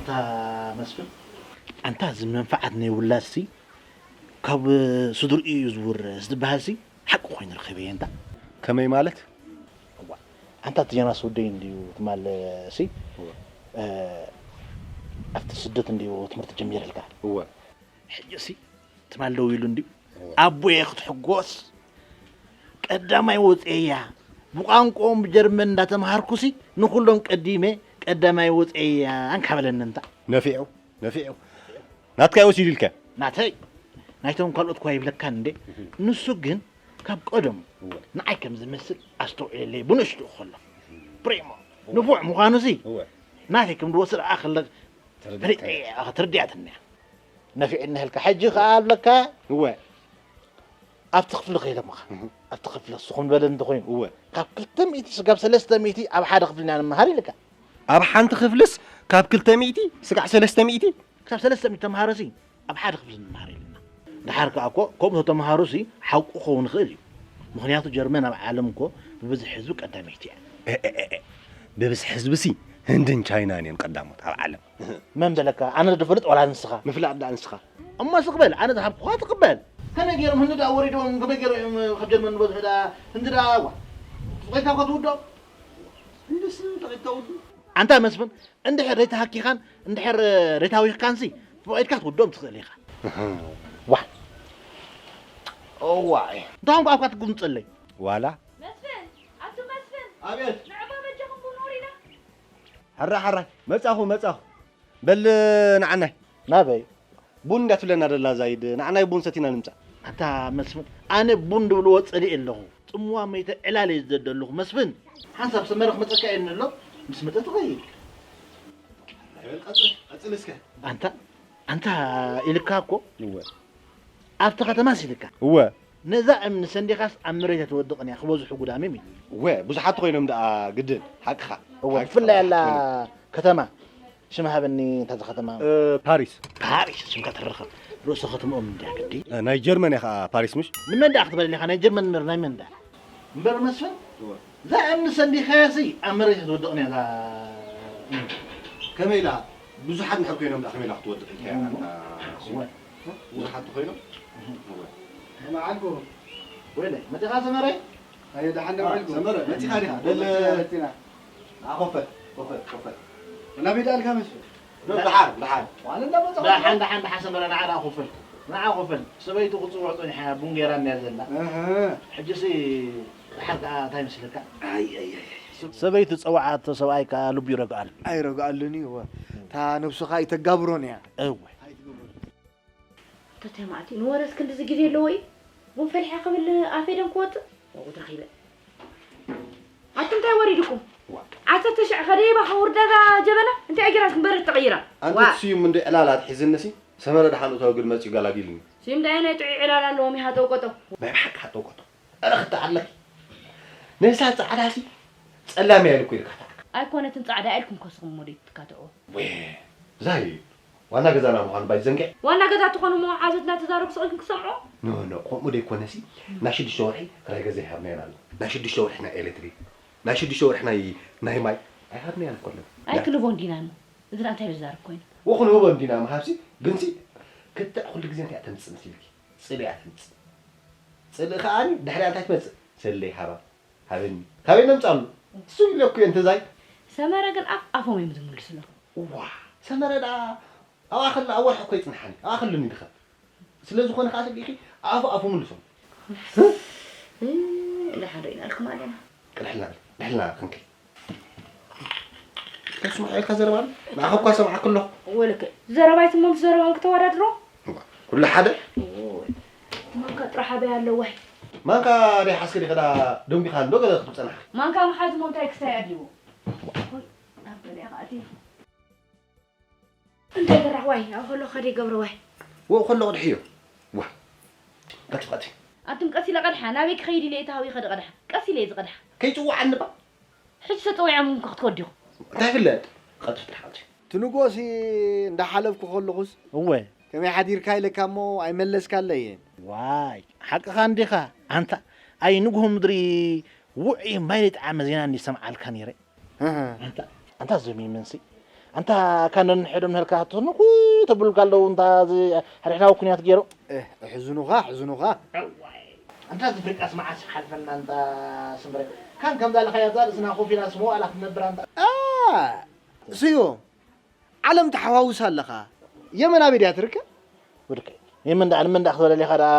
ኣንታ መስፍን፣ ኣንታ እዚ መንፍዓት ናይ ውላድሲ ካብ ስድርኡ እዩ ዝውረስ ዝበሃልሲ ሓቂ ኮይኑ ረኺበዮ። ኣንታ ከመይ ማለት? እዋ፣ ኣንታ እቲ ዮናስ ወደይ እንድዩ ትማል ሲ፣ እወ። እ፣ ኣብቲ ስደት እንድዩ ትምህርቲ ጀሚርልካ። እወ። ሕጂ ሲ ትማል ደው ኢሉ እንድዩ። እወ። ኣቦየ ክትሕጎስ ቀዳማይ ወፅየያ፣ ብቋንቋኦም ብጀርመን እንዳተምሃርኩሲ ንኹሎም ቀዲመ ቀዳማይ ወፅየያ እንካበለኒ። እንታ ነፊዑ፣ ነፊዑ። ናትካ ይወሲድ ኢልካ? ናተይ፣ ናይቶም ካልኦት እኳ ይብለካን እንዴ። ንሱ ግን ካብ ቀደሙ እወ። ንዓይ ከም ዝመስል ኣስተውዒለለይ ብንእሽትኡ ከሎ። ፕሪሞ፣ ንፉዕ ምዃኑሲ እወ። ናተይ ከም ዝወስድ ኣኸለ ተረዲእካ። ተረዲኣትኒ እያ። ነፊዑኒ ህልካ። ሕጂ ከኣ ኣብለካ እወ። ኣብቲ ክፍሊ ከይደምኻ። እህ። ኣብቲ ክፍሊ ስኹም ዝበለ እንተኾይኑ። እወ። ካብ ክልተ ሚእቲ ስጋብ ሰለስተ ሚእቲ ኣብ ሓደ ክፍሊ ኢና ንምሃር ኢልካ። ኣብ ሓንቲ ክፍልስ ካብ ክልተ ሚእቲ ስጋዕ ሰለስተ ሚእቲ? ክሳብ ሰለስተ ሚእቲ ተምሃሮሲ ኣብ ሓደ ክፍሊ ንምሃር ኢልና። ደሓር ከኣ እኮ ከምኡ ተምሃሮሲ ሓቁ ክኸውን ይኽእል እዩ። ምኽንያቱ ጀርመን ኣብ ዓለም እኮ ብብዝሒ ህዝቢ ቀዳመይቲ እያ። እ፣ እ፣ እ፣ እ። ብብዝሒ ህዝብሲ ህንድን ቻይናን እየን ቀዳሞት ኣብ ዓለም። መን በለካ? ኣነ ዶ ፈልጥ ዋላ ንስኻ? ምፍላጥ ደኣ ንስኻ። እሞ ስቕ በል፣ ኣነ ዝሃብኩኻ ትቕበል። ከመይ ገይሮም ህንዲ ደኣ ወሪዶም፣ ከመይ ገይሮም እዮም ካብ ጀርመን ዝበዝሑ ደኣ ህንዲ ደኣ፣ ዋ፣ ተቐይድካ እኳ ትውድኦም። ህንድስ ተቐይድካ ውዱ። ኣንታ መስፍን፣ እንድሕር ዘይተሃኪኻን፣ እንድሕር ዘይታዊኽካንሲ፣ ፈቒድካ ትውድኦም ትኽእል ኢኻ። እህ። ዋ። እዋይ። እንታይ ቋንቋ ትጉምፀለይ? ዋላ? መስፍን! ኣቱ መስፍን! ኣቤት። ንዕማ በጃኹም ቡን ውሪዳ። ሕራይ፣ ሕራይ። መጻኹ፣ መጻኹ። በል ንዓናይ። ናበይ? ቡን እንድያ ትብለና ደላ ዛይድ። ንዓናይ ቡን ሰቲና ንምጻእ። ኣታ መስፍን፣ ኣነ ቡን ድብልዎ ጸሊኤ ኣለኹ። ጽምዋ መይተ ዕላል እየ ዝደሊ ኣለኹ። መስፍን፣ ሓንሳብ ሰመረ ክመጸካ እየ እንሎ፣ ምስ መጸ ትኸይድ። ቀጽል፣ ቀጽል እስከ። ኣንታ፣ ኣንታ ኢልካ እኮ። እወ። ኣብቲ ከተማስ ኢልካ። እወ። ነዛ እምኒ ሰንዲኻስ ኣብ መሬት ኣይትወድቕን እያ፣ ክበዝሑ ጉዳምም ኢሉ። እወ፣ ብዙሓት ኮይኖም ደኣ ግድን፣ ሓቅኻ። እወ፣ ሓቅኻ፣ ብፍላይ ኣላ ብዙሓት ኮይኖም። ከተማ፣ ሽም ሃበኒ፣ እንታ እዛ ከተማ። እ፣ ፓሪስ። ፓሪስ፣ ሽምካ ተረኸብ። ርእሰ ከተማኦም እንድያ ግዲ። እ፣ ናይ ጀርመን እያ ኸዓ ፓሪስ፣ ምሽ? ንመን ደኣ ክትበለኒ ኢኻ? ናይ ጀርመን እምበር ናይ መን ደኣ? እምበር መስፍን፣ እወ። እዛ እምኒ ሰንዲኻያሲ ኣብ መሬት ኣይትወድቕን እያ፣ እዛ እምኒ። ከመይ ኢላ? ብዙሓት እንድሕር ኮይኖም ደኣ ከመይ ኢላ ክትወድቕ ኢልካ እያ፣ እሞ። ኣንታ ስዩም? እወ። ብዙሓት ተኾይኖም? እህ። እወ። መዓልኩ። ወይለይ፣ መጺኻ ሰመረ? ኣየ፣ ደሓን ዶ አ፣ ውዒልኩም? ሰመረ፣ መጺኻ ዲኻ? መጺና፣ በል፣ መጺና። ንዓ ኮፈል፣ ኮፈል፣ ኮፈል። ናበይ ደኣ ኢልካ መስፍን? ዶ፣ ደሓን፣ ደሓን። ዋለ እንዳመጻኹ። ደሓን፣ ደሓን፣ ደሓን ሰመረ፣ ንዓ ደኣ ኮፈል። ንዓ ኮፈል። ሰበይቱ ክጽውዕ ጸኒሓ ቡን ገይራ እንድያ ዘላ። እህ። ሕጂሲ ደሓር ከኣ እንታይ ይመስለካ? ኣይ፣ ኣይ፣ ኣይ፣ ኣይ። ሰበይቲ ጸውዓቶ ሰብኣይ ከኣ ልቡ ይረግኣሉ። ኣይረግኣሉን እዩ፣ እወ። እታ ነብሱ ከኣ ኣይተጋብሮን እያ። እወ። ኣቶ ተማእቲ፣ ንወረስ ክንድዚ ግዜ ኣለዎ እዩ? ቡን ፈሊሐ ክብል ኣፈይ ደም ክወጽእ? ዋጉድ ረኺበ። ኣቱም እንታይ ወሪድኩም? ዋ። ዓሰርተ ሽሕ ከደይባ ከውርዳ እዛ ጀበና? እንታይ እያ ጌራትኩም በረድ ተቐይራ? ኣንተ ዋ። ስዩም እንዶ ዕላል ኣትሒዝንሲ፣ ሰመረ ደሓን እቶ ግድ መጺኡ ገላጊልኒ። ስዩም ደኣ ናይ ጥዑይ ዕላል ኣለዎም፣ ይሃጠው ቆጠው። ናይ ብሓቂ ሃጠው ቆጠው። ኣረ ክተዓለኺ። ነዛ ጻዕዳሲ ጸላም እያ ኢልኩ ኢልካ ተዓልካ። ኣይኮነትን ጻዕዳ ኢልኩም ከስኹም እሞ ደይትካትዕዎ። ወ፣ ዛይ ዋና ገዛና ምዃኑ ባይዘንግዕ። ዋና ገዛ ትኾኑ እሞ ሓዘትና ተዛረቡ ስቕ ኢልኩም ክሰምዖ? ኖ፣ ኖ፣ ከምኡ ደይኮነሲ፣ ናይ ሽዱሽተ ወርሒ ክራይ ገዛ ይሃብና ኢና ኣሎ። ናይ ሽዱሽተ ወርሒ ናይ ኤሌክትሪክ፣ ናይ ሽዱሽተ ወርሒ ናይ፣ ናይ ማይ ኣይሃብና ኢና ኮለን። ኣይክንቦ እንዲና እሞ። እዚ ደኣ እንታይ ዝዛረብ ኮይኑ? ወ ክንህቦ እንዲና ምሃብሲ፣ ግንሲ ክትዕ ኩሉ ግዜ እንታይ እያ ተምጽእ መሲልኪ? ጽልኢ እያ ተምጽእ። ጽልኢ ከኣኒ ድሕሪኣ እንታይ ትመጽእ? ሰለይ ሃባ፣ ሃበኒ። ካበይ ነምጻሉ? እሱ ኢለ እኮ እየ እንተ ዛይ። ሰመረ ግን ኣፍ ኣፎም እዮም ዝምልስሎም። እዋ፣ ሰመረ ደኣ ኣብኣ ከላ ኣብ ወርሒ እኮ ይጽንሓኒ። ኣብኣ ከሉኒ ድኸም። ስለ ዝኾነ ከኣ ሰዲኺ ኣፉ ኣፉ ምልሶም። እ፣ ደሓን ርኢናልኩም ኣለና። ቅድሕልና፣ ቅድሕልና ክንከይ። ተስምዖ ኢልካ ዘረባ ኣሎ? ንዓኻ እኳ ሰምዓካ ኣለኹ። ወለከ፣ ዘረባይ ትሞም ዘረባም ክተወዳድሮ? እዋ፣ ኩሉ ሓደ? ኦይ፣ ማንካ ጥራሕ ኣበይ ኣለዋ? ማንካ ደይ ሓስኪ ዲኻ ደንጒኻ እንዶ ገለ ክትብል ጸናሕካ? ማንካ ምሓዝ እሞ እንታይ ክስታይ ኣድልዎ? ኦይ፣ ናብ ገበያ ከኣትየ። እንታይ ገራሕ ዋይ፣ ኣብኡ ከሎ ከደ ይገብሮ ዋይ። ወ ከሎ ቅድሕዮ። ዋ። ቀልጢፍ ቀልጢፍ። ኣቱም ቀስ ኢለ ቀድሓ፣ ናበይ ክኸይድ ኢለ እየ ተሃዊኸ ድቐድሓ? ቀስ ኢለ እየ ዝቐድሓ። ከይጽውዓኒ እባ። ሕጂ ተጸዊዖም እኮ ክትከዱ ኢኹም። እንታይ ፍለጥ? ቀልጢፍ ጥራሕ ቀልጢፍ። ትንጎሲ እንዳሓለፍኩ ከለኹስ፣ እወ። ከመይ ሓዲርካ ኢለካ እሞ ኣይመለስካለይን። ዋይ፣ ሓቅኻ እንዲኻ። ኣንታ፣ ኣይ ንግሆ ምድሪ ውዑይ ማይ ዘይጠዓመ ዜና እንዲ ሰምዓልካ ነይረ። ኣንታ፣ ኣንታ ዘሚምንሲ፣ ኣንታ ካን ነንሕዶም ንህልካ ትህኑ ኩ ተብሉልካ ኣለዉ፣ እንታ እዚ ሕድሕዳዊ ኩንያት ገይሩ። እህ፣ እሕዝኑኻ፣ እሕዝኑኻ። ኣንታ እዚ ፍርቃስ መዓስ ይሓልፈና፣ እንታ ስምረ። ካን ከምዛ ለኻያ እዛ ርእስና ኮፍ ኢላ ስሞ ኣላ ክትነብር ኣንታ። ኣ፣ ስዮ፣ ዓለም ተሓዋውሳ ኣለኻ። የመን ኣበይ ድያ ትርከብ? ወድቀ። የመን ደኣ ንመን ደኣ ክትበለል ኢኻ ደኣ?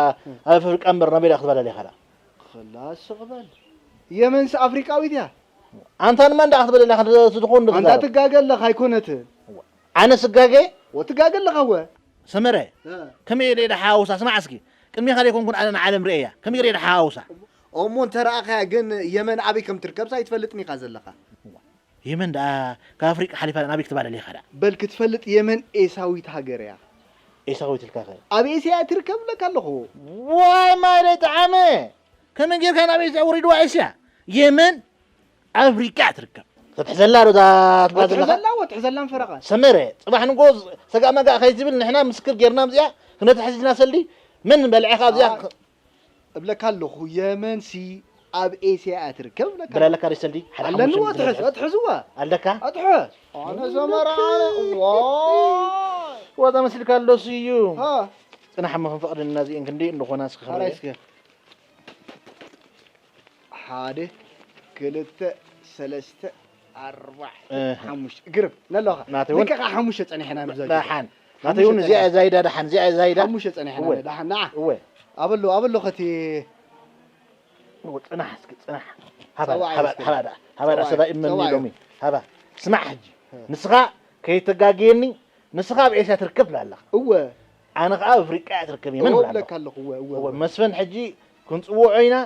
ኣብ ኣፍሪቃ እምበር ናበይ ደኣ ክትበለል ኢኻ ደኣ? ክላ ስቕ በል። የመንስ ኣፍሪቃዊት እያ። ኣንታ ንመን ደኣ ክትበለል ኢኻ? እቲ ዝኾን ዶ ኣንታ ትዛረብ? ትጋገ ኣለኻ ኣይኮነትን። ኣነ ስጋገ? ወትጋገ ኣለኻ ወ። ሰመረ፣ እ። ከመይ ኢለ ደሓ ሃውሳ? ስማዕ እስኪ፣ ቅድሜኻ ዘይኮንኩን ኣነ ንዓለም ርእየያ። ከመይ ኢለ ደሓ ሃውሳ? እሞ እንተ ረኣኻያ ግን የመን ኣበይ ከም ትርከብስ ኣይትፈልጥን ኢኻ ዘለኻ። የመን ደኣ ካብ ኣፍሪቃ ሓሊፋ ናበይ ክትባለል ኢኻ ደኣ? በል ክትፈልጥ የመን ኤሳዊት ሃገር እያ። ኤሳዊት ኢልካ ኸ? ኣብ ኤስያ እያ ትርከብ እብለካ ኣለኹ። ዋይ ማይ ደይ ጠዓመ! ከመይ ጌርካ ናብ ኤስያ ወሪድዋ ኤስያ? የመን ኣብ ኣፍሪቃ እያ ትርከብ። ክትሕዘላ ዶ እዛ ትባዘላ? ወትሕዘላ፣ ወትሕዘላን ፈረቓን። ሰመረ፣ ጽባሕ ንጎ ሰጋእ መጋእ ከይትብል ንሕና ምስክር ጌርና ኣብዚኣ ክነትሕዝ ኢና ሰልዲ። መን በልዕኻ ኣብዚኣ? ኣይ፣ እብለካ ኣለኹ፣ የመንሲ ኣብ ኤስያ እያ ትርከብ እብለካ ኣለኹ። በላለካ ዶ ሰልዲ? ሓደ ኣለኒ ሓሙሽተ ሚእቲ ወትሕዝ፣ ነጥቢ። ወትሕዝዋ። ኣለካ? ኣትሕዝ። ኣነ ሰመረ ኣነ፣ ዋይ። ወዛ መሲልካ ኣሎ ስዩ። ሃ። ጽናሕ እሞ ክንፈቕደልና እዚኤን ክንደይ እንደኾና እስኪ ሐራይ ክንሪኦ። እስኪ። ሓደ፣ ክልተ፣ ሰለስተ፣ ኣርባዕተ፣ እ። ሓሙሽተ። ግርም፣ ነለኻ። ናተይ እውን ልክዕ ከዓ ሓሙሽተ ጸኒሕና ንብዛ ጊዜ። ደሓን። ናተይ እውን ሓሙሽተ እዚኣ ጸኒሕና። ዛይዳ ደሓን፣ እዚኣ ዛይዳ። ሓሙሽተ ጸኒሕና እወ። ደሓን፣ ንዓ። እወ። ኣበሎ፣ ኣበሎ ኸቲ። እወ፣ ጽናሕ እስኪ፣ ጽናሕ። ሃባ፣ ጸዋዕ ሃባ፣ እስኪ። ሃባ ደኣ፣ ሃባ ደኣ ጸዋዕ፣ ሰብኣይ እመኒ ጸዋዕ። ሎሚ። ሃባ። ስማዕ ሕጂ፣ እ። ንስኻ ከይተጋግየኒ፣ ንስኻ ኣብ ኤስያ ትርከብ ትብላ ኣለኻ። እወ። ኣነ ኸኣ ኣብ ኣፍሪቃ እያ ትርከብ እየ። መን እወ እብላ ብለካ ኣለኹ? ኣለኹ፣ እወ፣ እወ፣ እወ፣ እወ። መስፍን ሕጂ ክንጽውዖ ኢና።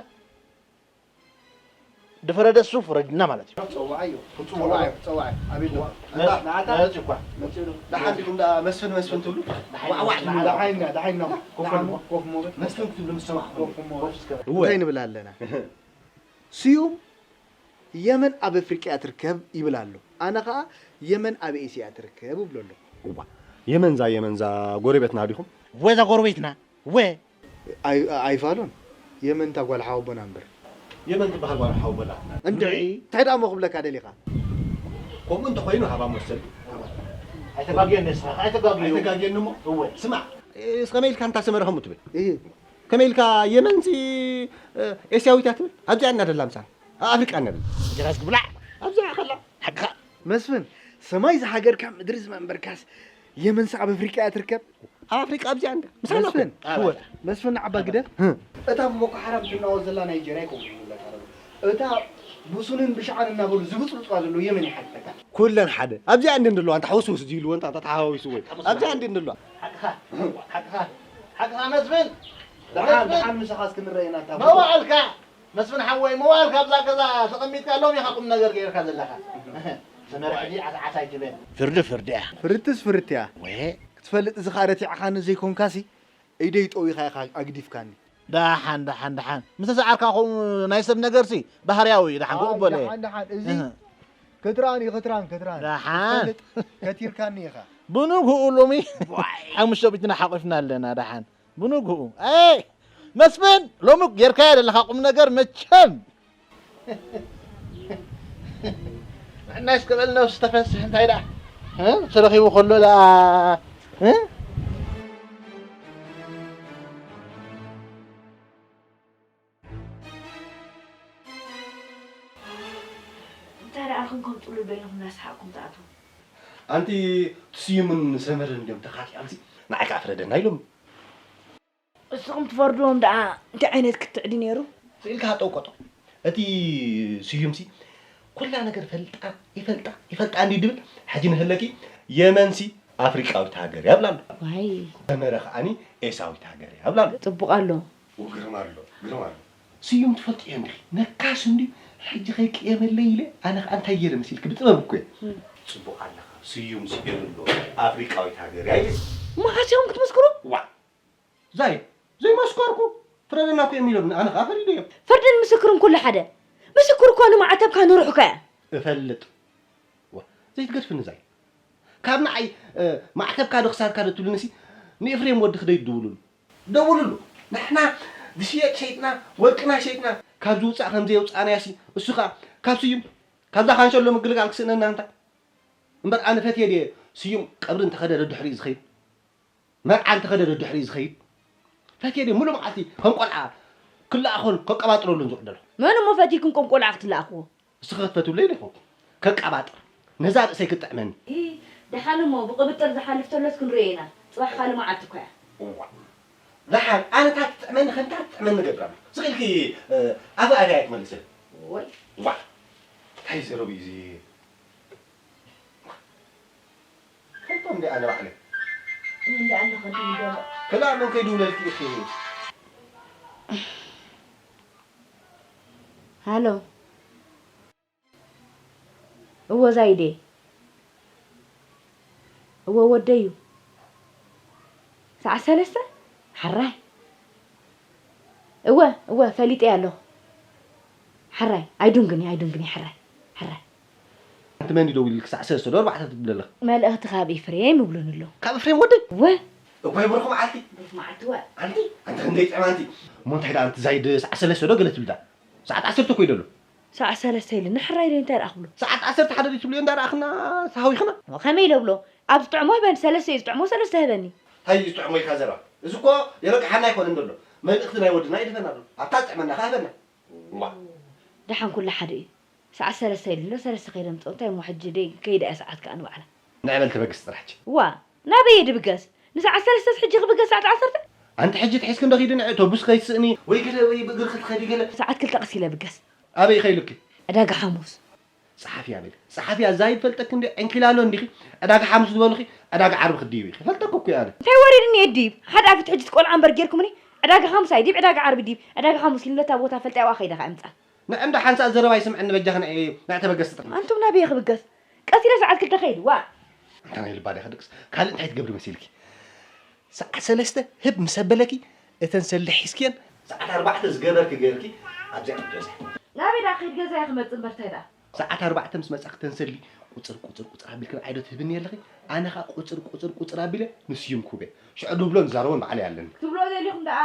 ድፈረደ እሱ ፍረድና ማለት እዩ። ጸዋዓዮ፣ ክንጽውዖ ጸዋዓዮ፣ ዶ? ጸዋዓዮ። ኣቤት ዶ? ነ-፣ ኣታ፣ ንዓታ? ነፂ እኳ። መፂኡ ዶ? ደሓን ዲኹም ደኣ መስፍን፣ መስፍን ትብሉ? ደሓን ዋዕዋዕ ኢና፣ ትብሉ? ደሓን ኢና፣ ደሓን ኢና። ኮፍ ንዓሞ፣ በሉ። ኮፍ ሞ በል። መስፍን ክትብሉ ምስ ሰማዕኹም ኮፍ ሞ በል። ኮፍ እስከ በል። እወ። እንታይ ንብል ኣለና? ስዩም የመን ኣብ ኣፍሪቃ እያ ትርከብ ይብል ኣሎ። ኣነ ኸኣ የመን ኣብ ኤስያ እያ ትርከብ እብሎ ኣለኹ። እዋ፣ የመንዛ፣ የመንዛ ጎረቤትና ዲኹም? ወዛ ጎረቤትና፣ ወ። ኣይ-፣ ኣይፋሉን። የመን እታ ጓል ሓወቦና እምበር። የመን ትበሃል ጓል ሓወቦና። እንድዒ፣ እንታይ ደኣ እሞ ክብለካ ደሊኻ? ከምኡ እንተኾይኑ ሃባ መሰል። ኣይተጋግየኒ ንስኻ፣ ኣይተጋግዩ። ኣይተጋግየኒ እሞ? እወ። ስማዕ፣ እስ ከመይ ኢልካ እንታ ሰመረ ከምኡ ትብል? እህ። ከመይ ኢልካ የመንሲ፣ እ፣ ኤስያዊት እያ ትብል? ኣብዚኣ እና ደላ ምሳና። ኣብ ኣፍሪቃ ነብል። እንጀራ እስኪ ብላዕ። ኣብዚኣ ከላ። ሓቅኻ። መስፍን፣ ሰማይ ዝሃገርካ ምድሪ ዝመንበርካስ የመንስ ኣብ ኣፍሪቃ እያ ትርከብ? ኣብ ኣፍሪቃ ኣብዚኣ እንደ። ምሳና እኮ። መስፍን፣ እወ። መስፍን ንዓባ ግደፍ። ህም። እታ ብቦኮ ሓራም ትናወዝ ዘላ ናይጀርያ ኣይኮንኩን ዝብለካ ዘለኹ። እታ ብሱንን ብሽዓን እናበሉ ዝብጽብጽዋ ዘለዉ የመን ይሓልፈካ። ኩለን ሓደ። ኣብዚኣ እንደ እንደለዋ፣ እንታ ሕውስውስ ዝብልዎ፣ እንታ ተተሓዋዊስዎ። ኣብዚኣ እንደ እንደለዋ። ሓቅኻ፣ ሓቅኻ፣ ሓቅኻ መስፍን። ደሓን፣ መስፍን። ደሓን ምሳኻ እስክንረኣየና እታ መዋዕልካ። መስፍን ሓወይ፣ መዋል ካብዛ ገዛ ተቐሚጥካ ሎሚ ኢኻ ቁም ነገር ገይርካ ዘለኻ። ሰመረ ሕጂ ዓሳ ዓሳ ኣይትበል። ፍርዲ ፍርዲ እያ። ፍርድትስ ፍርድቲ እያ። ወየ። ክትፈልጥ እዚ ኸኣ ረቲዕኻኒ ዘይኮንካሲ፣ ኢደይ ጠዊኻ ኢኻ ኣግዲፍካኒ። ደሓን፣ ደሓን፣ ደሓን። ምስ ተሰዓርካ ኸምኡ ናይ ሰብ ነገርሲ ባህርያዊ እዩ። ደሓን ኣይ፣ ክቕበሎ እየ። ደሓን፣ ደሓን። እዚ እህ። ክትራን እዩ፣ ክትራን፣ ክትራን። ደሓን። ክትፈልጥ ከቲርካኒ ኢኻ። ብንግኡ ሎሚ ዋይ። ሓሙሽተ ቢትና ሓቒፍና ኣለና። ደሓን። ብንግኡ፣ ኣይ፣ መስፍን፣ ሎሚ ጌርካዮ ዘለኻ ቁም ነገር መቸም። ንሕና ይስከበል ነብስ ተፈስሕ እንታይ ደኣ? እ? ተረኺቡ ከሎ ደኣ፣ እ? እንታይ ደኣ ኣልኩም ከም ጥሉል በይንኹም እናሰሓቕኩም ትኣትዉ? ኣንቲ ስዩምን ሰመረን እዮም ተኻቲዖምሲ፣ ንዓይ ከኣ ፍረደና ኢሎም። እስኹም ትፈርድዎም ደኣ እንታይ ዓይነት ክትዕ ድዩ ነይሩ? ስኢልካ ጠውቀጦ። እቲ ስዩምሲ ኩላ ነገር ፈልጣ፣ ይፈልጣ፣ ይፈልጣ እንዲ ድብል፣ ሕጂ ንህለኪ የመንሲ ኣፍሪቃዊት ሃገር እያ ብላ ኣሎ። ዋይ። ሰመረ ከኣኒ ኤሳዊት ሃገር እያ ብላ ኣሎ። ጽቡቕ ኣሎ። ግርም ኣሎ፣ ግርም ኣሎ። ስዩም ትፈልጥዮ እንዲኺ? ነካስ እንድዩ። ሕጂ ከይቅየመለይ ኢለ፣ ኣነ ከኣ እንታይ ገይረ መሲልኪ? ብጥበብ እኮ እየ። እም። ጽቡቕ ኣለኻ። ስዩምሲ የብሎ። ኣፍሪቃዊት ሃገር እያ ኢለ። መዓስ ኢኹም ክትምስክሩ? ዋእ! ዛይ፣ ዘይመስከርኩ፣ ፍረደና እኮ እዮም ኢሎምኒ፣ ኣነ ኸኣ ፈሪደዮም። ፍርድን ምስክርን ኩሉ ሓደ። ምስክር እኮ ንማዕተብካ ንሩሕካ እያ። እፈልጥ። ዋ፣ ዘይትገድፍኒ ዛይ። ካብ ንዓይ፣ እ፣ ማዕተብካ ዶ ክሳድካ ዶ ትብልንሲ፣ ንኤፍሬም ወድኺ ደይ ትድውልሉ። ደውልሉ። ንሕና ዝሽየጥ ሸይጥና፣ ወርቅና ሸይጥና፣ ካብ ዝውጻእ ከም ዘየውጻእናዮሲ፣ እሱ ኸኣ ካብ ስዩም፣ ካብዛ ካንሸሎ ምግልጋል ክስእነና እንታ። እምበር ኣነ ፈትየ ድየ ስዩም ቀብሪ እንተኸደ ደድሕሪኡ ዝኸይድ? መርዓ እንተኸደ ደድሕሪኡ ዝኸይድ? ፈትየ ድየ ሙሉእ መዓልቲ ከም ቆልዓ ክለኣኾን ከቀባጥረሉን ዝውዕል ዘሎ? መን እሞ ፈቲኩም ከም ቆልዓ ክትለኣኽዎ? እስኺ ክትፈትውለይ ኢለ ይኸውን። ከቀባጥር። ነዛ ርእሰይ ክትጥዕመኒ። ኢ፣ ደሓን እሞ ብቕብጥር ዝሓልፍ ተሎስ ክንርእዮ ኢና። ጽባሕ ካልእ መዓልቲ እኮ እያ። እዋ። ደሓን ኣነ እታ ትጥዕመኒ ከምታ ትጥዕመኒ ገብራ። ስቕ ኢልኪ፣ እ፣ ኣፈ ኣደይ ኣይትመልስን። ወይ። ዋ። እንታይ ዘረቡ እዩ እዚ? ፈልጦ እንዲ ኣነ ባዕለይ። እንዲ ኣለኻ ድውሎ። ክላ መን ከይድውለልኪ ኢኺ? ሃሎ። እወ ዛይዴ። እወ ወደዩ። ሰዓት ሰለስተ? ሕራይ። እወ፣ እወ፣ ፈሊጠ ኣለኹ። ሕራይ፣ ኣይዱንግን፣ ኣይዱንግን፣ ሕራይ፣ ሕራይ። ኣንቲ መን ይደውል ክሳዕ ሰለስተ ዶ ኣርባዕተ ትብል ኣለኻ? መልእኽቲ ካብ ኤፍሬም ይብሉን ኣለዉ። ካብ ኤፍሬም ወደይ? እወ። እኳ ይብርኹ መዓልቲ። ብሩኽ መዓልቲ እወ። ኣንቲ፣ ኣንቲ ክንደይ ጥዕም ኣንቲ። እሞ እንታይ ደኣ ኣንቲ ዛይድ ሰዓት ሰለስተ ዶ ገለ ትብል ደኣ? ሰዓት ዓሰርተ እኮ እዩ ዘሎ። ሰዓት ሰለስተ ኢሉኒ፣ ሕራይ ኢለ እንታይ ደኣ ክብሎ? ሰዓት ዓሰርተ ሓደ ድዩ ትብልዮ እንዳ ረኣኽና ተሃዊኽና? እሞ ከመይ ኢለ እብሎ? ኣብ ዝጥዕሞ ህበኒ፣ ሰለስተ እዩ ዝጥዕሞ፣ ሰለስተ ህበኒ። እንታይ እዩ ዝጥዕሞ ኢልካ ዘረባ? እዚ እኮ የረቅሓና ኣይኮነን ዘሎ። መልእኽቲ ናይ ወድና ይድፈና ኣሎ። ኣብታ ዝጥዕመና ከኣ ህበና። ዋ። ደሓን ኩሉ ሓደ እዩ። ሰዓት ሰለስተ ኢሉኒ፣ ሰለስተ ከይደ ምጽኦ፣ እንታይ እሞ ሕጂ ደይ-፣ ከይደ እያ ሰዓት ከኣ ንባዕላ። ንዕበል ተበግስ ጥራሕ ሕጂ። ዋ፣ ናበይ እየ ድብገስ? ንሰዓት ሰለስተ ሕጂ ክብገስ ሰዓት ዓሰርተ? ኣንቲ ሕጂ ትሒዝኪ እንዶ ኺዲ ንዕ-፣ ኣውቶቡስ ከይትስእኒ፣ ወይ ገለ ወይ ብእግርኺ ትኸዲ ገለ። ሰዓት ክልተ ቀስ ኢለ ብገስ። ኣበይ ኸይሉኪ? ዕዳጋ ሓሙስ። ጸሓፍያ በሊ። ጸሓፍያ እዛ ይፈልጠኪ እንዲ ዕንኪላሎ እንዲኺ። ዕዳጋ ሓሙስ ዝበሉኺ፣ ዕዳጋ ዓርቢ ክትድይቢ ኢኺ። ፈልጠኪ እኮ እየ ኣነ። እንታይ ወሪድኒ እየ ድይብ? ሓደ ኣፊት ሕጂ ትቆልዓ እምበር ጌርኩምኒ። ዕዳጋ ሓሙስ ኣይድይብ፣ ዕዳጋ ዓርቢ ድይብ። ዕዳጋ ሓሙስ ኢሉ ነታ ቦታ ፈልጠያ ኣብኣ ከይደ ኸኣ እምጻ። ንዕንዶ ሓንሳእ ዘረባ ይስምዐኒ በጃኺ ንዕ-፣ ንዕ ተበገስ ጥራሕ። ኣንቱም ናበይ እየ ክብገስ? ቀስ ኢለ ሰዓት ክልተ ከይድ፣ ዋእ! ኣንታ ናይ ልባ ዲኻ ድቅስ? ካልእ እንታይ ትገብሪ መሲልኪ? ሰዓት ሰለስተ ህብ ምስ ኣበለኪ፣ እተን ሰልዲ ሒዝክየን፣ ሰዓት ኣርባዕተ ዝገበርኪ ገይርኪ ኣብዚኣ ክትበጽሒ። ናበይ ደኣ ክኸይድ ገዛይ ክመጽእ እምበር እንታይ ደኣ? ሰዓት ኣርባዕተ ምስ መጻእኪ እተን ሰልዲ ቁጽር፣ ቁጽር፣ ቁጽር ኣቢልክን ዓይዶ ትህብኒ ኣለኺ። ኣነ ኸኣ ቁጽር፣ ቁጽር፣ ቁጽር ኣቢለ ንስዩም ክህቦ እየ። ሽዑ ድብሎን ዝዛረቦን ባዕለይ ኣለኒ። ክትብልዎ ደሊኹም ደኣ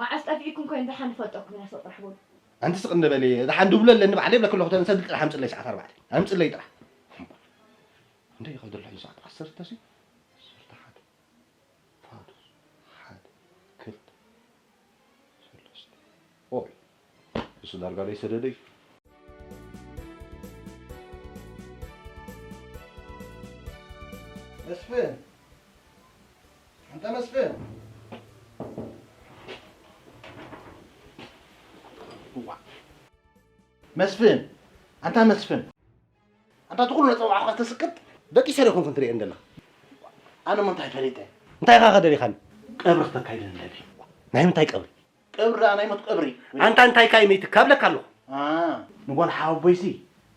መዓስ ጠፊእኩም ኮይኑ ደሓን ንፈልጠኩም ኢና፣ ሰው ጥራሕ በሉ። ኣንቲ ስቕ እንደ በሊ፣ ደሓን ድብሎ ኣለኒ ባዕለይ ይብለኪ ኣለኹ፣ እተን ሰልዲ ጥራሕ ኣምጽለይ ሰዓት ኣርባዕተ። ኣምጽለይ ጥራሕ። እንደ ይኸደሎ ሕጂ ሰዓት ዓሰርተ ሲ? ዓሰርተ ሓደ። ፋዱስ፣ ሓደ፣ ክልተ፣ ሰለስተ። ኦይ፣ እሱ ዳርጋ ደይ ሰደደይ። መስፍን፣ ኣንታ መስፍን። እዋ። መስፍን፣ ኣንታ መስፍን። ኣንታ እቲ ኩሉ ነጸዋዕኻ ተስቅጥ፣ ደቂሰ ዶ ይኾንኩ እንትርእየን ዘለኻ? ኣነ እሞ እንታይ ፈሊጠ? እንታይ ኢኻ ከ ደሊኻኒ? ቀብሪ ክተካይደኒ ደሊ። ናይ ምንታይ ቀብሪ? ቀብሪ ደኣ ናይ ሞት ቀብሪ። ኣንታ እንታይ ካይ መይትካ እብለካ ኣለኹ? ኣ፣ ንጓል ሓወቦይሲ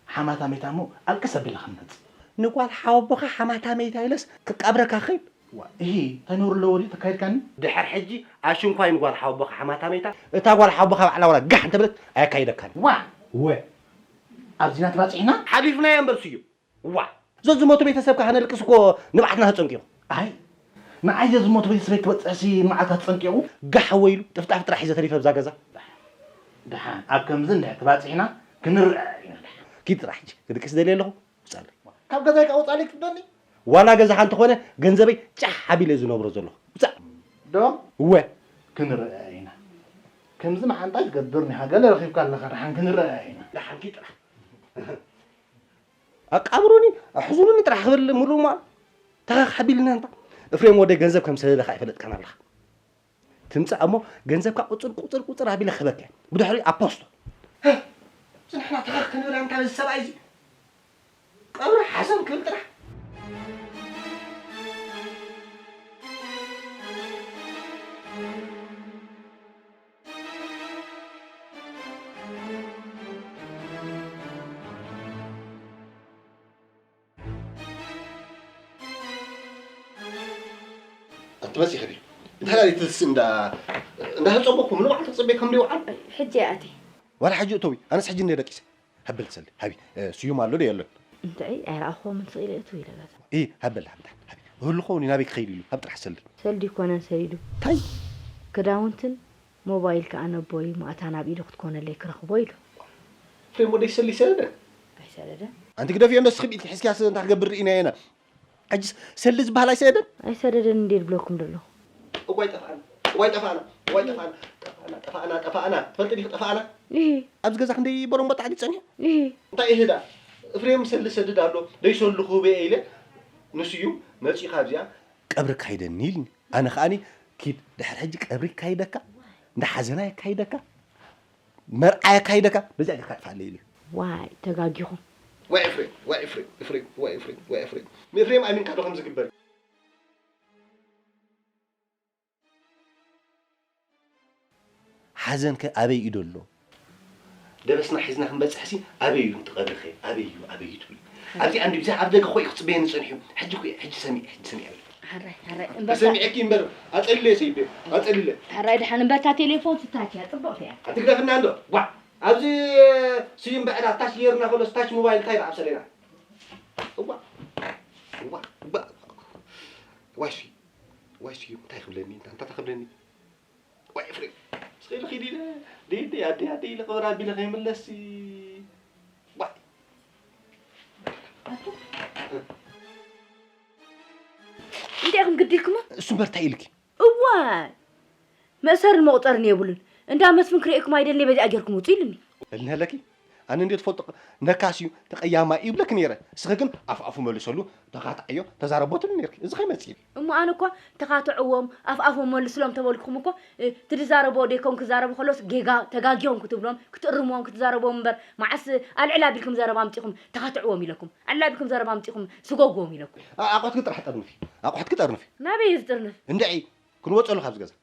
ሓማታ መይታ እሞ ኣልቅስ ኣቢላ ክንመጽእ። ንጓል ሓወቦኻ ሓማታ መይታ ኢለስ ክቃብረካ ክኸይድ? ዋ፣ እሂ፣ እንታይ ነውሪ ኣለዎ ድዩ ተካይድካኒ? ድሕር ሕጂ ኣሽንኳይ ንጓል ሓወቦኻ ሓማታ መይታ፣ እታ ጓል ሓወቦኻ ባዕላ ዋላ ጋሕ እንተበለት ኣየካይደካን። ዋ! ወ! ኣብዚና ተባጺሕና? ሓሊፍናዮ እምበር ስዩ። ዋ! ዘዝሞቱ ቤተሰብካ ከነልቅስ እኮ ንብዓትና ተጸንቂቑ። ኣይ፣ ንዓይ ዘዝሞቱ ቤተሰበይ ክበጽሕሲ ንብዓትካ ተጸንቂቑ? ጋሕ ወይሉ፣ ጥፍጣፍ ጥራሕ እዩ ዘተሪፈ ኣብዛ ገዛ። ደሓን፣ ኣብ ከምዚ እንድሕር ተባጺሕና ክንረኣእ ኢና። ኪድ ጥራሕ ሕጂ፣ ክድቅስ ደልየ ኣለኹ። ውጻለይ። ካብ ገዛይ ከኣ ውጻለይ ክትብለኒ? ዋላ ገዛኻ እንተኾነ ገንዘበይ ጫሕ ኣቢለ ዝነብሮ ዘለኹ። ውጻእ። ዶ? እወ። ክንረኣ ኢና። ከምዚ መዓንጣ ትገብር ኒኻ። ገለ ረኺብካ ኣለኻ፣ ደሓን ክንረኣ ኢና። ደሓንኪ ጥራሕ። ኣቃብሩኒ፣ ኣሕዙኑኒ ጥራሕ ክብል ሙሉእ እሞ ተኻኽ ኣቢልኒ ኣንታ። እፍሬም ወደይ ገንዘብ ከም ዝሰደደኻ ኣይፈለጥካን ኣለኻ። ትምጻእ እሞ ገንዘብካ ቁጽር፣ ቁጽር፣ ቁጽር ኣቢለ ክህበካ እየ። ብድሕሪኡ ኣብ ፖስቶ። ህህ! እዚ ንሕና ተኸኽ ክንብል ኣንታ በዚ ሰብኣይ እዚ። ቀብሪ ሓሰን ክብል ጥራሕ። ኣንቲ መጺኺ ድዩ? እንታይ ደኣ ትስ እንዳ፣ እንዳተጸበኹ ምንም ዓንተ ክጽበይ ከም ደይውዓል? ሕጂ እየ ኣትየ። ዋላ ሕጂ እተዊ፣ ኣነስ ሕጂ እንደ ደቂሰ። ሃበል ሰልዲ፣ ሃቢ፣ እ፣ ስዩም ኣሎ ዶ የሎን? እንታይ፣ ኣይረኣኹዎምን ስቕ ኢለ እትው ኢለ ገዛ። እ፣ ሃበል፣ ሃበል፣ ሃቢ። እህሉ ኸውን ናበይ ክኸይድ ኢሉ፣ ሃብ ጥራሕ ሰልዲ። ሰልዲ ይኮነን ሰሊዱ። እንታይ? ክዳውንትን ሞባይል ከኣ ነቦይ ማእታ ናብ ኢዱ ክትኮነለይ ክረኽቦ ኢሉ። ፍሬም ወደይ ሰሊ ሰለደ? ኣይሰለደን። ኣንቲ ግደፍዮ፣ እንደስ ክቢት ሒዝኪያስ እንታይ ክገብር ርኢና ኢና። ሕጅስ ሰሊ ዝበሃል ኣይሰደን። ኣይሰደደን እንዴ ድብለኩም ደሎ። እዋይ ጠፋእና፣ እዋይ ጠፋእና፣ እዋይ ጠፋእና፣ ጠፋእና፣ ጠፋእና፣ ጠፋእና። ትፈልጢ ዲኺ ጠፋእና? ይሄ ኣብዚ ገዛ ክንደይ በረምቦ ጣዕዲ ጸኒሑ? ይሄ እንታይ ይህዳ? እፍሬም ሰሊ ሰድድ ኣሎ፣ ደይሰሉ ክህበየ ኢለ ንስዩም መጺኻ ኣብዚኣ ቀብሪ ካይደኒ ኢልኒ። ኣነ ከኣኒ ኪድ ድሕሪ ሕጂ ቀብሪ ይካይደካ፣ እንዳ ሓዘና የካይደካ፣ መርዓ የካይደካ፣ በዚኣ ጌርካ ጥፋለይ ኢሉ። ዋይ ተጋጊኹም። ዋይ ኤፍሬም፣ ዋይ ኤፍሬም፣ ኤፍሬም፣ ዋይ ኤፍሬም፣ ዋይ ኤፍሬም። ንኤፍሬም ኣሚንካ ዶ ከምዚ ግበር? ሓዘንከ ኣበይ እዩ ደሎ? ደበስና ሒዝና ክንበጽሕሲ ኣበይ እዩ እቲ ቀብሪኸ? ኣበይ እዩ? ኣበይ እዩ ትብሉ? ኣብዚ ዓንዲ ብዛ ኣብ ደገ ኮይ ክጽበየኒ ጸኒሑ። ሕጂ ኮይ፣ ሕጂ ሰሚዐ፣ ሕጂ ሰሚዐ። ሕራይ ሕራይ እምበርታ ተሰሚዐኪ እምበር ኣጸሊለ ሰይደ፣ ኣጸሊለ። ሕራይ ድሓን እምበርታ ቴሌፎን ስታች እያ ጽብቕቲ እያ። ኣትግደፍና እንዶ። ዋ! ኣብዚ ስዩም ብዕዳ ታች ጌርና ከሎ ታች ሞባይል እንታይ ይረኣ ሰሌና? እዋ! እዋ! እዋ! ዋይ ስዩም፣ ዋይ ስዩም እንታይ ክብለኒ? እንታይ እንታይ ክብለኒ? ዋይ ኤፍሬም፣ ስኺ ኢለ ኺዲ ኢለ፣ ደይ ደይ ኣደይ ኣደይ ኢለ ክብር ኣቢለ ከይምለስሲ። ዋይ! እንታይ ኢኹም ግዲ ኢልኩማ? እሱ እምበር እንታይ ኢልኪ? እዋይ መእሰርን መቑጸርን የብሉን። እንዳ መስፍን ክርእየኩም ኣይደልኒ በዚኣ ጌርኩም ውጹ ኢሉኒ። እልኒ ኣለኪ? ኣነ እንድዮ ትፈልጦ ነካስ እዩ ተቐያማይ ይብለኪ ነይረ። እስኺ ግን ኣፍ ኣፉ መልሰሉ፣ ተኻትዓዮ፣ ተዛረቦ ትብሊ ነይርኪ። እዚ ከይመጽእ ኢሉ። እሞ ኣነ እኳ ተኻትዕዎም ኣፍ ኣፎም መልስሎም ተበልኩኹም እኮ እ፣ እቲ ዝዛረቦ ደይኮን ክዛረቡ ከሎስ ጌጋ ተጋጊዮም ክትብሎም ክትእርምዎም ክትዛረብዎም እምበር መዓስ ኣልዕል ኣቢልኩም ዘረባ ኣምጺኹም ተኻትዕዎም ኢለኩም ኣልዕል ኣቢልኩም ዘረባ ኣምጺኹም ስጎግዎም ኢለኩም። ኣቑሑትኪ ጥራሕ ጠርንፊ። ኣቑሑትኪ ጠርንፊ። ናበይ እዩ ዝጥርንፍ? እንድዒ ክንወጸሉ ካብዚ ገዛ።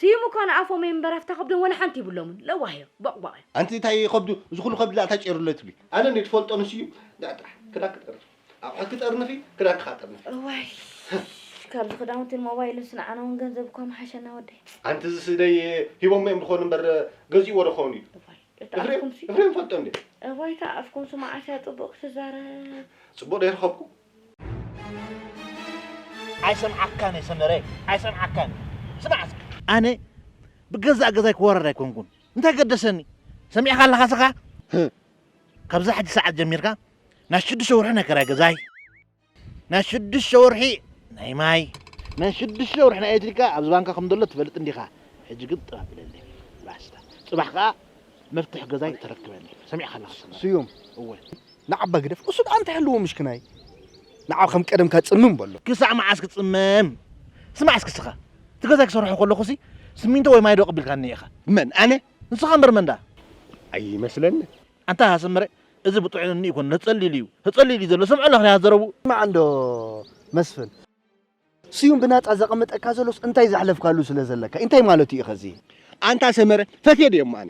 ስዩም እኳ ንኣፎም እዮም እምበር ኣብታ ከብዶም ወላ ሓንቲ ይብሎምን። ለዋህ እዮም። ቦቕቧቕ እዮም። ኣንቲ እንታይ ከብዱ እዚ ኩሉ ከብዲ ዳኣ እንታይ ጨይሩለይ ትብሊ? ኣነ እንድዩ ትፈልጦ ንስዩ ዳኣ ጥራሕ ክዳን ክጠርንፊ ኣቑሑት ክጠርንፊ ክዳን ክኻ ጠርንፊ። እዋይ ካብዚ ክዳውንትን ሞባይልን ስንዓና እውን ገንዘብ እኳ ምሓሸና ወደይ። ኣንቲ እዚ ስደይ ሂቦሞ እዮም ዝኾኑ እምበር ገዚእዎ ዶ ክኸውን እዩ? እዋይ እታ እፍሬም ኣፍኩምሲ እፍሬም ፈልጦ እንዴ? እዋይ እታ ኣፍኩምሲ መዓስ እያ ጽቡቕ ክትዛረብ? ጽቡቕ ዶ ይረኸብኩ? ኣይሰምዓካን እየ ሰመረ ኣይሰምዓካን። ስማዕ እስኪ ኣነ ብገዛእ ገዛይ ክወረድ ኣይኮንኩን እንታይ ገደሰኒ ሰሚዕካ ኣለኻ ስኻ ካብዛ ሕጂ ሰዓት ጀሚርካ ናይ ሽዱሽተ ወርሒ ናይ ክራይ ገዛይ ናይ ሽዱሽተ ወርሒ ናይ ማይ ናይ ሽዱሽተ ወርሒ ናይ ኤሌክትሪካ ኣብዚ ባንካ ከም ዘሎ ትፈልጥ እንዲኻ ሕጂ ግን ጥባ ብለለይ ባስታ ጽባሕ ከኣ መፍትሕ ገዛይ ተረክበኒ ሰሚዕካ ኣለኻ ስዩም እወ ንዓባ ግደፍ እሱ ደኣ እንታይ ኣለዎ ምሽክናይ ንዓ ከም ቀደምካ ጽምም በሎ ክሳዕ መዓስ ክጽመም ስማዕ እስኪ ስኻ እቲ ገዛ ክሰርሖ ከለኹሲ ስሚንቶ ወይ ማይ ዶ ቀቢልካኒ ኢኻ መን ኣነ ንስኻ እምበር መን ደኣ ኣይመስለኒ ኣንታ ሰመረ እዚ ብጥዑይ እኒ ይኮን ተጸሊሉ እዩ ተጸሊሉ እዩ ዘሎ ስምዖ ኣለኽን ያዘረቡ ስማዕ እንዶ መስፍን ስዩም ብናጻ ዘቐምጠካ ዘሎስ እንታይ ዘሕለፍካሉ ስለ ዘለካ እንታይ ማለቱ እዩ ኸዚ ኣንታ ሰመረ ፈትየ ድዮም ኣነ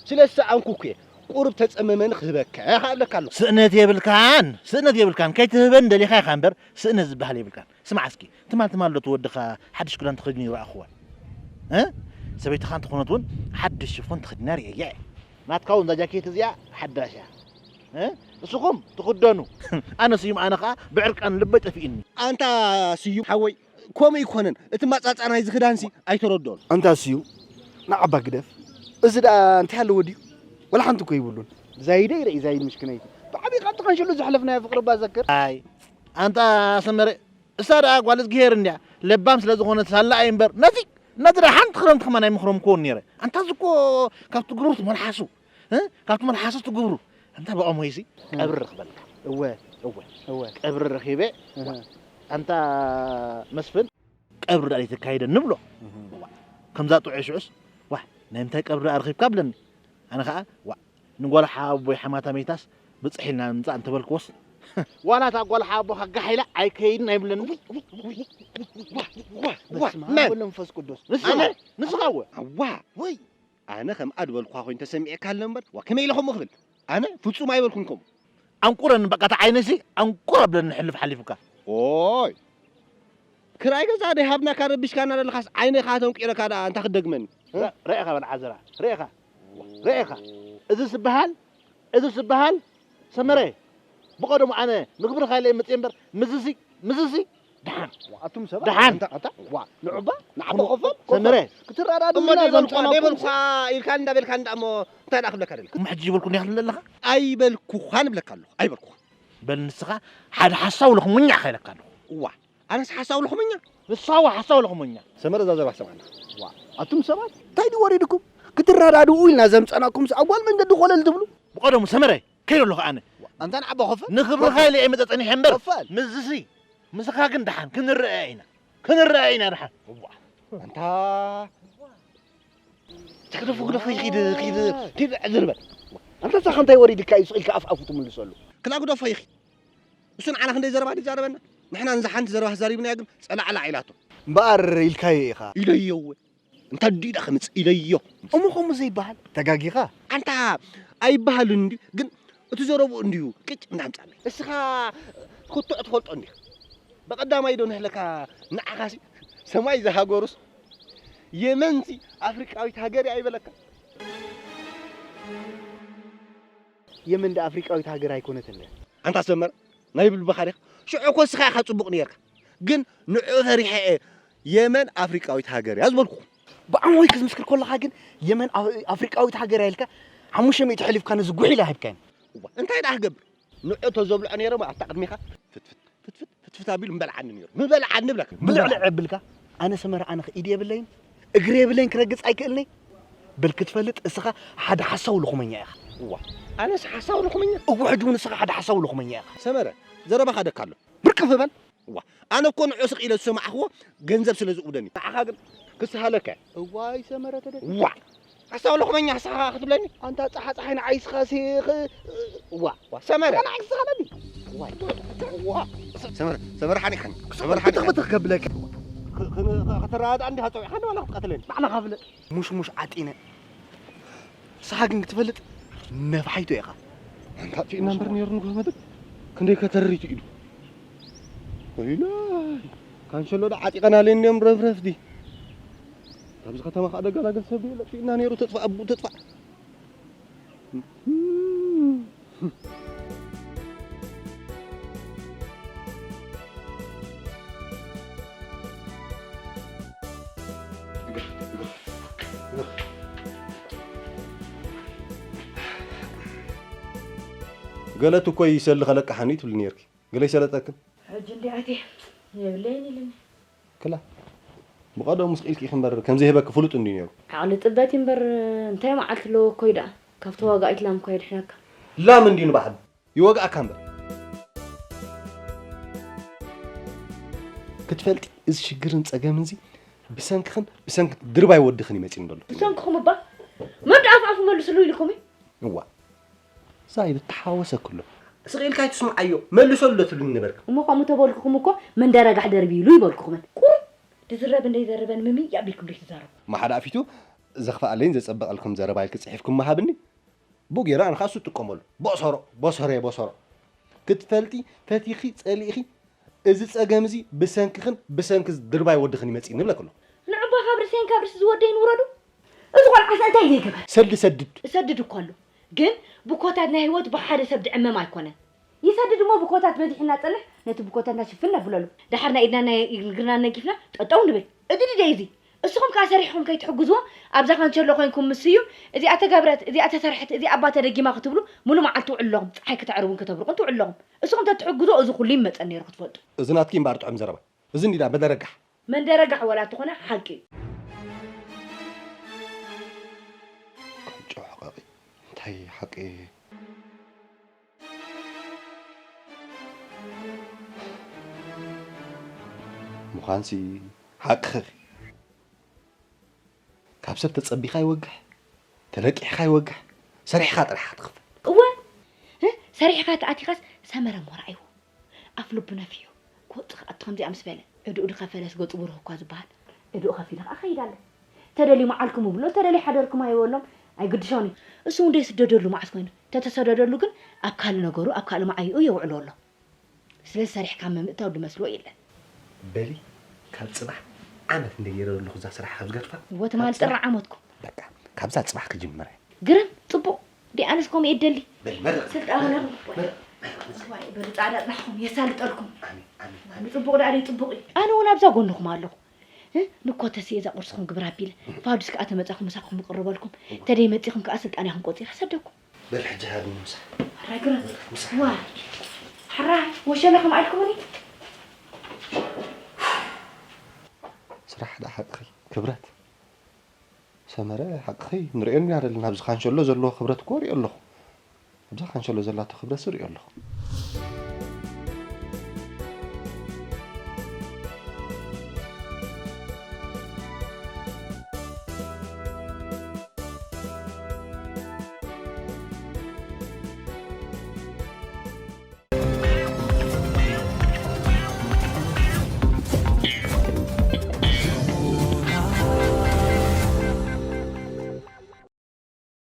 ስለ ዝሰኣንኩ እኮ እየ ቁሩብ ተጸመመኒ ክህበካ እየ ክብለካ ኣለኹ። ስእነት የብልካን ስእነት የብልካን ከይትህበኒ ደሊኻ ኢኻ እምበር ስእነት ዝበሃል የብልካን። ስማዕ እስኪ ትማል ትማል ዶ እቲ ወድኻ ሓድሽ ክዳን ተኸዲኑ ይረኣኽዋ እ ሰበይትኻ እንተኾነት እውን ሓድሽ ሽፎን ተኸዲና ርእየያ እየ። ናትካ እውን እዛ ጃኬት እዚኣ ሓዳሽ እያ እ ንስኹም ትኽደኑ ኣነ ስዩም ኣነ ኸዓ ብዕርቃን ልበይ ጠፊኡኒ። ኣንታ ስዩም ሓወይ ከምኡ ኣይኮነን እቲ ማጻጻ ናይዚ ክዳንሲ ኣይተረድኦን። ኣንታ ስዩ ንዓባ ግደፍ እዚ ደኣ እንታይ ኣለዎ ድዩ ወላ ሓንቲ እኮ ይብሉን። ዛይደ ይርኢ ዛይድ ምሽክነይቲ ብዓብዪ ካብ ተኸንሽሉ ዘሕለፍናዮ ፍቕሪ እባ ዘክር። ኣይ ኣንታ ሰመረ እሳ ደኣ ጓል እዝግሄር እንድያ ለባም ስለ ዝኾነት ሳላ እየ እምበር ነቲ ነቲ ደኣ ሓንቲ ክረምቲ ከማን ኣይምኽሮም ክውን ነይረ። ኣንታ እዚ እኮ ካብቲ ግብሩ ትመልሓሱ እ ካብቲ መልሓሱ ትግብሩ ኣንታ ብኦም ወይሲ ቀብሪ ረኽበልካ እወ እወ እወ ቀብሪ ረኺበ እህ ኣንታ መስፍን ቀብሪ ዳኣ ዘይተካይደ ንብሎ እህ ከምዛ ጥዑይ ሽዑስ ዋሕ ናይ ምንታይ ቀብሪ ዳኣ ረኺብካ ብለኒ ኣነ ኸዓ ዋዕ ንጓል ሓወቦይ ሓማታ መይታስ ብፅሕ ኢልና ንምፃእ እንተበልክዎስ ዋላ እታ ጓል ሓወቦኻ ጋሕ ኢላ ኣይከይድን ኣይብለኒ በስመ ኣብ ወመንፈስ ቅዱስ ንስኻ ንስኻ እወ ኣዋ ወይ ኣነ ከምኣ ዝበልኩኻ ኮይኑ ተሰሚዕካ ኣሎ እምበር ዋ ከመይ ኢለ ከምኡ ክብል ኣነ ፍጹም ኣይበልኩን ከምኡ ኣንቁረኒ በቃ እቲ ዓይነይሲ ኣንቁር ኣብለኒ ሕልፍ ሓሊፉካ ኦይ ክራይ ገዛ ደይ ሃብናካ ረቢሽካና ዘለኻስ ዓይነይ ከዓ ተንቂረካ ደኣ እንታይ ክደግመኒ ርኢኻ በል ዓዘራ ርኢኻ ርኢኻ እዝስ ዝበሃል እዝስ ዝበሃል ሰመረ ብቐደሙ ኣነ ንኽብርኻ ኢለ እየ መፅየ እምበር ምዝሲ ምዝሲ ደሓን ኣቱም ሰባት ደሓን ኣንታ ኣንታ ዋ ንዑባ ንዓባ ኮፈ ሰመረ ክትረዳዱ እሞ ኢና ደይበልኳ ዘምጻናኩም ደይበልኳ ኢልካ እንዳበልካ እንዳ እሞ እንታይ ደኣ ክብለካ ደለካ እሞ ሕጂ ይበልኩ እንዲኻ ትብል ኣለኻ ኣይበልኩኻን እብለካ ኣለኹ ኣይበልኩኻን በል ንስኻ ሓደ ሓሳዊ ልኽሙኛ ኢኻ ኢለካ ኣለኹ። እዋ፣ ኣነስ ሓሳዊ ልኽሙኛ? ንስኻ እዋ ሓሳዊ ልኽሙኛ። ሰመረ፣ እዛ ዘረባ ሰምዓና። እዋ፣ ኣቱም ሰባት እንታይ ድዩ ወሪድኩም? ክትረዳድኡ ኢልና ዘምጸናኩምስ ኣብ ጓል መንገዲ ኮለል ትብሉ? ብቐደሙ ሰመረ፣ ከይደ ኣለኹ ኣነ። ኣንታ ንዓባ ኸፈል። ንኽብርኻ ኢለ እየ መጸ ጸኒሐ እምበር፣ ኸፈል። ምስዚ፣ ምስኻ ግን ደሓን ክንረኣየ ኢና። ክንረኣየ ኢና ደሓን። እዋ፣ ኣንታ ትግደፎ ግደፎ፣ ይኺድ፣ ኺድ፣ ኺድ፣ ዕዝር በል። ኣንታ ንስኻ እንታይ ወሪድካ እዩ ስቕ ኢልካ ኣፍ ኣፉ ትምልሰሉ? ክላ ግደፎ፣ ይኺድ። እሱ ንዓና ክንደይ ዘረባ ድዛረበና? ንሕና ንዛ ሓንቲ ዘረባ ተዛሪብናያ ግን ጸላዕላዕ ኢላቶ። እምበኣር ኢልካዮ ኢኻ። ኢለዮ እወ። እንታይ ዲዳ ከምጽእ ኢለዮ። እሞ ከምኡ ዘይበሃል? ተጋጊኻ። ኣንታ ኣይበሃልን እንድዩ፣ ግን እቲ ዘረብኡ እንድዩ ቅጭ እንዳምጻለይ። እስኻ ክትዕ ትፈልጦ እንዲኻ። ብቐዳማይ ዶ ነህለካ ንዓኻሲ ሰማይ ዝሃገሩስ የመንሲ ኣፍሪቃዊት ሃገር እያ ይበለካ። የመን ዶ ኣፍሪቃዊት ሃገር ኣይኮነትን ድያ? ኣንታ ሰመረ፣ ናይ ብልብኻ ዲኻ? ሽዑ እኮ እስኻ ኢኻ ጽቡቕ ነይርካ። ግን ንዕኡ ፈሪሐ እየ የመን ኣፍሪቃዊት ሃገር እያ ዝበልኩ። ብዓሞይ ክዝምስክር ከለኻ ግን የመን ኣፍ-፣ ኣፍሪቃዊት ሃገር እያ ኢልካ ሓሙሽተ ሚእቲ ሕሊፍካ ነዚ ጉሒላ ሂብካኒ። እዋ፣ እንታይ ደኣ ክገብር? ንዑ ተዘብልዖ ነይረ፣ ኣብታ ቅድሜኻ ፍትፍት፣ ፍትፍት፣ ፍትፍት ኣቢሉ ምበልዓኒ ነይሩ። ምበልዓኒ ብለካ። ብልዕልዕ የብልካ። ኣነ ሰመረ፣ ኣነ ኢድ የብለይን፣ እግሪ የብለይን፣ ክረግጽ ኣይክእልንይ። በል ክትፈልጥ፣ እስኻ ሓደ ሓሳዊ ልኹመኛ ኢኻ። እዋ፣ ኣነስ ሓሳዊ ልኹመኛ? እዋ፣ ሕጂ እውን እስኻ ሓደ ሓሳዊ ልኹመኛ ኢኻ። ሰመረ፣ ዘረባኻ ደካ ኣሎ። ብርቅፍ በል። እዋ፣ ኣነ እኮ ንዑ ስቕ ኢለ ዝሰማዕኽዎ ገንዘብ ስለ ዝእውደኒ። ንዓኻ ግን ክስሃለካ እየ። እዋይ፣ ሰመረ ተደ-፣ እዋ፣ ሓሳዊ ልኹመኛ ንስኻ ክትብለኒ? ኣንታ ጸሓ ጸሓይ ንዓይ ስኻ ሲ-፣ ኽ-፣ እዋ፣ እዋ፣ ሰመረ። ንዓይ ስኻ በሊ። እዋ፣ እዋ፣ ሰመረ፣ ሰመረ ሓኒኻኒ። ሰመረ ሓኒኻኒ። ብትኽ ብትኽ ከብለካ። ክ-፣ ክ-፣ ከተረዳድኣኒ ዲኻ ጸዊዕካኒ ዋላ ክትቀትለኒ? ባዕልኻ ፍለጥ። ሙሽሙሽ ዓጢነ። ንስኻ ግን ክትፈልጥ ነፋሒቶ ኢኻ። ኣንታ ኣጥፊእና እምበር ነይሩ ንጉሆ መደብ ክንደይ ከተርር ኢሉ። ወይላይ፣ ካንሸሎ ዶ ዓጢቐና ሌንዮም ረፍረፍቲ። ኣብዚ ከተማ ከዓ ደጋላገል ሰብ የለ፣ ኣጥፊእና ነይሩ፣ ትጥፋእ ኣቡ ትጥፋእ። ገለት እኮ ይሰሊ ከለቅሓኒ ትብሊ ነይርኪ። ገለ ይሰለጠክን? ሕጂ እንዲኣትየ የብለይን ኢልኒ። ክላ፣ ብቐደሙ ስቕ ኢልኪ ኢኺ እምበር፣ ከም ዘይህበኪ ፍሉጥ እንድዩ ነይሩ። ዓቕሊ ጽበት እዩ እምበር፣ እንታይ መዓልቲ ኣለዎ እኮ እዩ ደኣ። ካብ ተዋጋኢት ላም እኮ የድሕነካ። ላም እንድዩ ንባዕሉ ይወግኣካ እምበር። ክትፈልጢ፣ እዚ ሽግርን ጸገምን እዚ ብሰንክኽን ብሰንኪ ድርባይ ወድኽን እዩ መጺኡ ዘሎ። ብሰንክኹም እባ? መን ደኣ ኣፍ ኣፉ መልስሉ ኢልኩም እዩ? እዋ፣ እዛ ኢሉ ተሓወሰ ኩሉ። ስቕ ኢልካ ኣይትስምዓዮ፣ መልሰሉ ዶ ትብልኒ ነበርካ? እሞ ከምኡ ተበልኩኹም እኮ መንደረጋሕ ደርብይሉ ይበልኩኹምን። ቁሩብ ድዝረብ እንደይዘረበን ምምይ ኣቢልኩም ዶ ትዛረቡ? እሞ ሓደ ኣፊቱ ዘኽፍኣለይን ዘጸበቐልኩም ዘረባ ኢልኪ ጽሒፍኩም ምሃብኒ? ብኡ ገይረ ኣነ ኸኣ እሱ እጥቀመሉ። ቦሶሮ፣ ቦሶሬ፣ ቦሶሮ። ክትፈልጢ፣ ፈቲኺ፣ ጸሊእኺ፣ እዚ ጸገም እዚ ብሰንክኽን ብሰንኪ ድርባይ ወድኽን ይመጽእ ንብለኪ ኣለኹ። ንዕባ ካብ ርእሰይን ካብ ርእሲ ዝወደይን ውረዱ። እዚ ቆልዓስ እንታይ ዘይገበር? ሰልዲ ሰድድ። እሰድድ እኮ ኣሎ። ግን ብኮታት ናይ ህይወት ብሓደ ሰብ ድዕመም ኣይኮነን። ይሰድድ እሞ ብኮታት በዚሕና ጸንሕ፣ ነቲ ብኮታትና ሽፍን ነብለሉ። ደሓር ናይ ኢድና ናይ እግርና ነጊፍና ጠጠው ንብል። እድዲ ደይ እዚ። እስኹም ከኣ ሰሪሕኹም ከይትሕግዝዎ፣ ኣብዛ ካንቸሎ ኮይንኩም ምስ ስዩም፣ እዚኣ ተገብረት፣ እዚኣ ተሰርሐት፣ እዚኣ እባ ተደጊማ ክትብሉ፣ ሙሉ መዓልቲ ትውዕሉ ኣለኹም። ጸሓይ ከተዕርቡን ከተብርቑን ትውዕሉ ኣለኹም። እስኹም ተትሕግዝዎ፣ እዚ ኩሉ ይመጸን ነይሩ ክትፈልጡ። እዚ ናትኪ እምበኣር ጥዑም ዘረባ። እዚ እንዲዳ መደረጋሕ። መንደረጋሕ ወላ ተኾነ ሓቂ እዩ። ቅንጮ ሕቐቒ። እንታይ ሓቂ? ምዃንሲ ሓቅኺ። ካብ ሰብ ተጸቢኻ ይወግሕ፣ ተለቂሕካ ይወግሕ፣ ሰሪሕኻ ጥራሕ ኢኻ ትኽፈል። እወ፣ እ፣ ሰሪሕኻ ተኣቲኻስ ሰመረ ሞራ ኣይዎ። ኣፍ ልቡ ነፊሑ፣ ክወጽእ ክኣቱ ከምዚኣ ምስ በለ፣ ዕድኡ ዝኸፈለስ ገጹ ብሩህ እኳ ዝበሃል። ዕድኡ ከፊሉ ከኣ ኸይድ ኣሎ። ተደልዩ መዓልኩም ይብሎ፣ ተደልዩ ሓደርኩም ኣይበሎም፣ ኣይግድሾን እዩ። እሱ እውን ዘይስደደሉ መዓስ ኮይኑ፣ ተተሰደደሉ ግን ኣብ ካልእ ነገሩ፣ ኣብ ካልእ መዓይኡ የውዕሎ ኣሎ። ስለዚ ሰሪሕካ ምምእታው ዝመስሎ የለን። በሊ፣ ካብ ጽባሕ ዓመት እንደ ገይረ ዘለኹ እዛ ስራሕ ካብ ዝገድፋ። እወ፣ ትማሊ ካብ ጽባሕ ጥሪ ዓመትኩም። በቃ፣ ካብዛ ጽባሕ ክጅምር እየ። ግርም፣ ጽቡቕ። ዲኣነስ ከምኡ እየ ደሊ። በሊ፣ መርቕ። ስልጣን መርቕ፣ ሆነኹም። መርቕ፣ መርቕ። እዋይ፣ በሉ ጻዕዳ ጽናሕኩም የሳልጠልኩም። ኣሜን፣ ኣሜን፣ ኣሜን። ንጽቡቕ ደኣ ደይ ጽቡቕ እዩ። ኣነ እውን ኣብዛ ጎንኹም ኣለኹ። እ? ንኮተሲ እዛ ቁርስኹም ግብር ኣቢለ። ፋዱስ ከኣ ተመጻኹም ምሳኹም ክቕርበልኩም። እዋ። ተደይ መጺኹም ከኣ ስልጣን ያኹም ቆጺረ ሰደኩም። በል ሕጂ ሃብኒ ምሳ። ኣራይ ግረም። ምሳ። ዋ። ሕራይ ወሸላ ከምኣ ኢልኩምኒ። ስራሕ ዳ ሓቅኺ ክብረት ሰመረ ሓቅኺ ንሪኦ ኢና ዘለና። ኣብዚ ካንሸሎ ዘለዎ ክብረት እኮ ሪኦ ኣለኹ። ኣብዛ ካንሸሎ ዘላቶ ክብረት ሪኦ ኣለኹ።